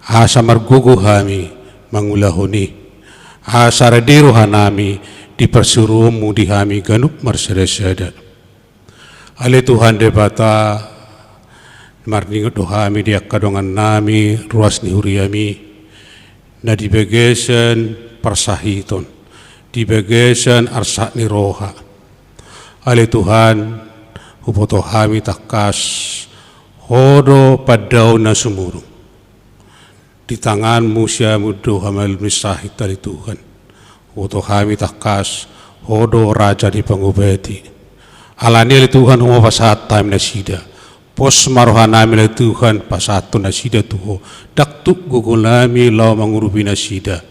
asa margogo hami mangulahon i, asa rade rohanami di parsuruonmu di hami ganup marsadasada. Ale Tuhan Debata, marningot do hami di angka dongannami ruas ni huriami, na di bagasan parsahiton, di bagasan arsak ni roha. Ale Tuhan, huboto hami tangkas Ho do pandaon na sumurung. Di tanganmu siamun do hamalumon ni sahit ale Tuhan. Huboto hami tangkas Ho do raja ni pangobati. Alani ale Tuhan, Ho ma pasahat hami nasida. Pos ma rohanami ale Tuhan, pasahathon nasida tu Ho. Ndang tuk gogonami laho mangurupi nasida.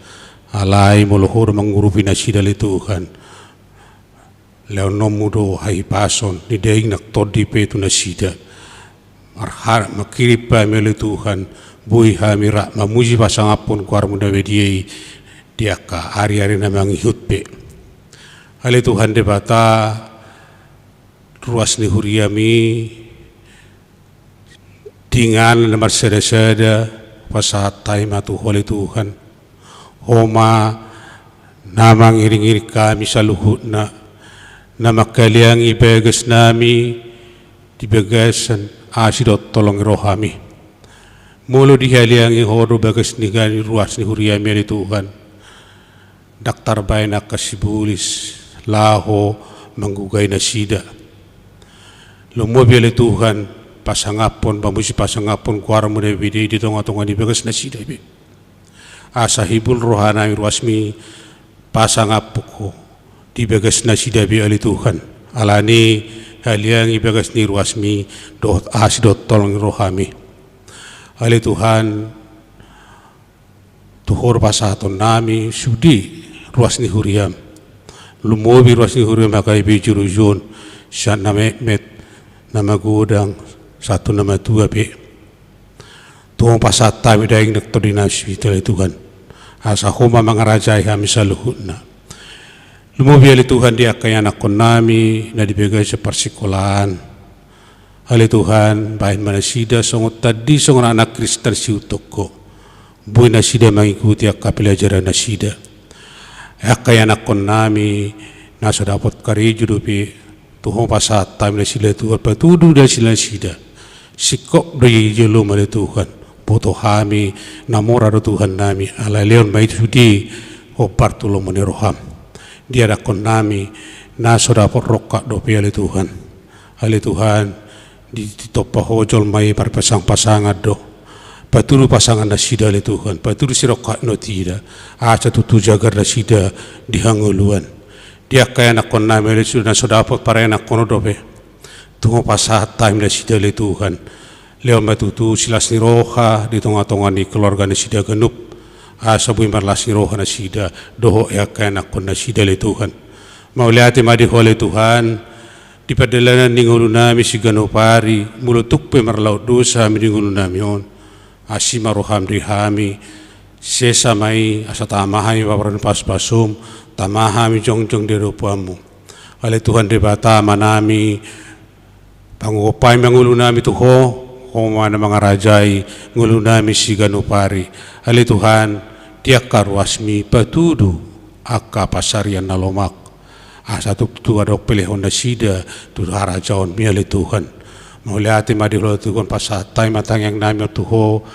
Alai molo Ho do mangurupi nasida ale Tuhan, lehononmu do hahipason ni daging nang tondi pe tu nasida. Marha-, manghirim hami ale Tuhan, boi hami rap mamuji pasangaphon goarmu na badia i, di angka ari-ari na mangihut pe. Ale Tuhan Debata, ruas ni huriami, denggan na marsada-sada, pasahat hami ma tu Ho ale Tuhan. Ho ma na mangiring-iring hami saluhutna, na manghaleangi bagas nami di bagasan asi dohot holong ni rohami. Molo dihaleangi Ho do bagas ni hami ruas ni huriami ale Tuhan, ndang tarbaen angka sibolis laho manggugai nasida. Lumobi ale Tuhan, pasangaphon, pamuji pasangaphon goarmu na binahen i di tonga-tonga ni bagas nasida be. Asa hibul roha nami ruasmi pasangaphon Ho di bagas nasida be ale Tuhan. Alani haleangi bagas ni ruasmi dohot asi dohot holong ni rohami. Ale Tuhan, tu Ho do pasahaton nami sude ruas ni huriam. Lumobi ruas ni huriam angka i be juru-juru on, sian na metmet, na magodang, sahat tu na matua pe. Tu Ho pasahat hami daging dohot tondi nami ale Tuhan. Asa Ho ma mangarajai hami saluhutna. Lumobi ale Tuhan di angka ianakhon nami na di bagasan parsikolaan. Ale Tuhan, bahen ma nasida songon tanda songon anak Kristen siutok Ho. Boi nasida mangikuti angka pelajaran nasida. Angka ianakhon nami na so dapot karejo dope, tu Ho pasahat hami nasida Tuhan, patudu nasida. Singkop do i jolom ale Tuhan. Boto hami na mora do Tuhan nami, alai lehon ma i sude hombar tu lomo ni roham. Di ianakhon nami na so dapot rongkap dope ale Tuhan. Ale Tuhan, di, ditompa Ho jolma i marpasang-pasangan do. Patudu pasangan nasida ale Tuhan, patudu sirongkap ni inanta, asa tutu jagar nasida di hangoluan. Di angka ianakhon nami ale Tuhan na so dapot paranakhon dope, tu Ho pasahat hami nasida ale Tuhan. Lehon ma tutu silas ni roha di tonga-tonga ni keluarga nasida ganup, asa boi marlas ni roha nasida dohot angka ianakhon nasida ale Tuhan. Mauliate ma di Ho ale Tuhan, di pardalanan ni ngolu nami siganup ari, molo tung pe marlaok dosa hami di ngolu nami on, asi ma roham di hami, sesa ma i, asa tama hami pamoruon ni pasu-pasum, tama hami jongjong di adopanmu. Ale Tuhan Debata Amanami, panguhop hami ma ngolu nami tu Ho, Ho ma na mangarajai ngolu nami siganup ari. Ale Tuhan, di angka ruasmi patudu angka pansarian na lomak. Asa tutu adong pelehon nasida tu harajaonmi ale Tuhan. Mauliate ma di Ho ale Tuhan, pasahat hami ma tangiang nami on tu Ho,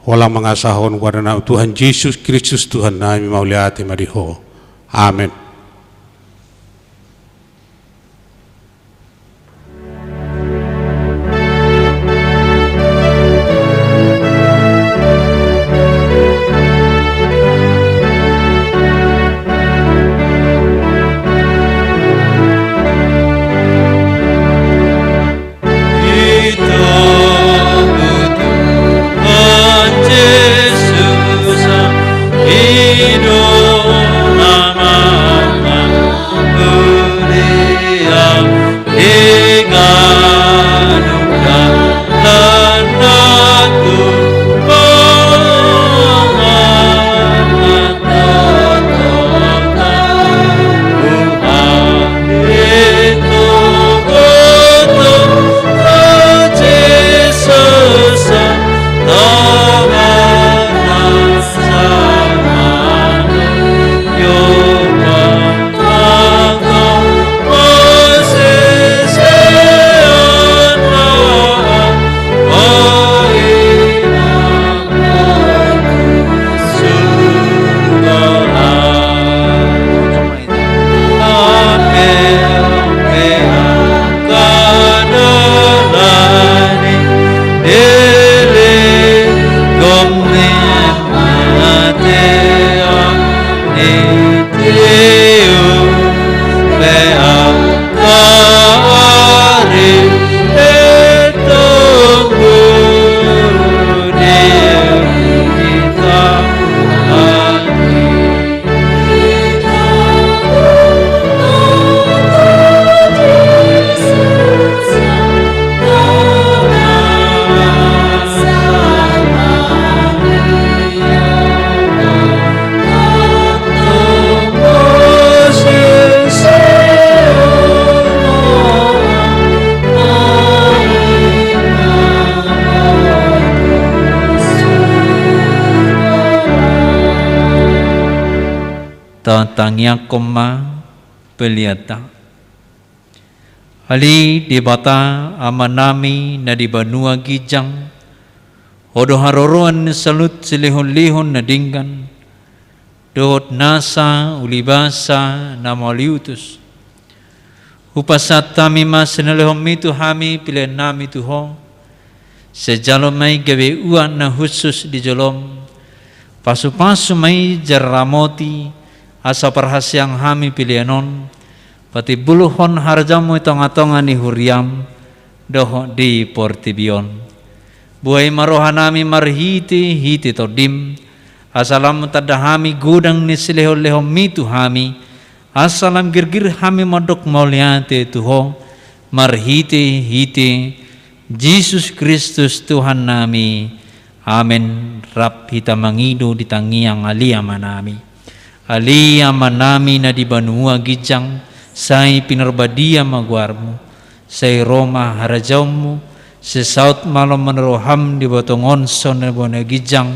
holan mangasahon goar ni Tuhan Jesus Kristus Tuhan nami, mauliate ma di Ho. Amen. Ito Tuhan Jesus, Ino Ama Tatangiangkon ma peleanta. Ale Debata Amanami na di banua ginjang, Ho do haroroan ni saluhut silehonlehon na denggan, dohot nasa ulibasa na mauliutus. Hupasahat hami ma sinalehonmi tu hami peleannami tu Ho. Sai jalo ma i gabe uap na hushus di jolom. Pasupasu ma i jala ramoti, asa parhaseang hami pelean on patimbulhon harajaonmu di tongatonga ni huriam dohot di portibi on. Buhai ma rohanami marhitehite Tondim, asa lam tanda hami godang ni silehonlehonmi tu hami, asa lam girgir hami mandok mauliate tu Ho, marhitehite Jesus Kristus Tuhannami. Amen. Rap hita mangido di tangiang Ale Amanami. Ale Amanami na di banua ginjang, sai pinarbadia ma goarmu, sai ro ma harajaonmu, sai saut ma lomo ni roham di botong on songon na di banua ginjang.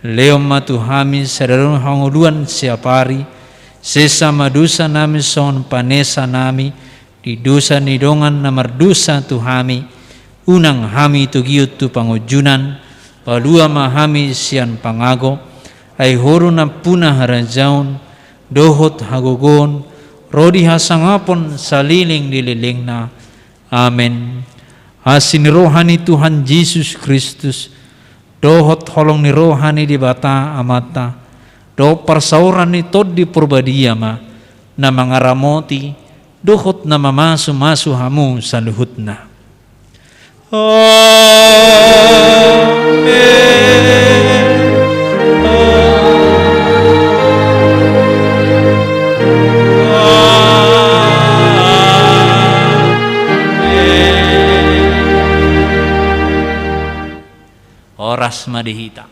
Lehon ma tu hami sadari on hangoluan siapari, sesa ma dosanami songon panesanami di dosa ni dongan na mardosa tu hami. Unang hami togihon tu pangunjunan, palua ma hami sian pangago, ai Ho do nampuna harajaon, dohot hagogoon, ro di hasangapon saleleng ni lelengna. Amen. Asi ni roha ni Tuhan Jesus Kristus, dohot holong ni roha ni Debata Amanta, dohot parsaoran ni Tondi Parbadia ma, na mangaramoti, dohot na mamasumasu hamu saluhutna. Amen. Horas ma di hita.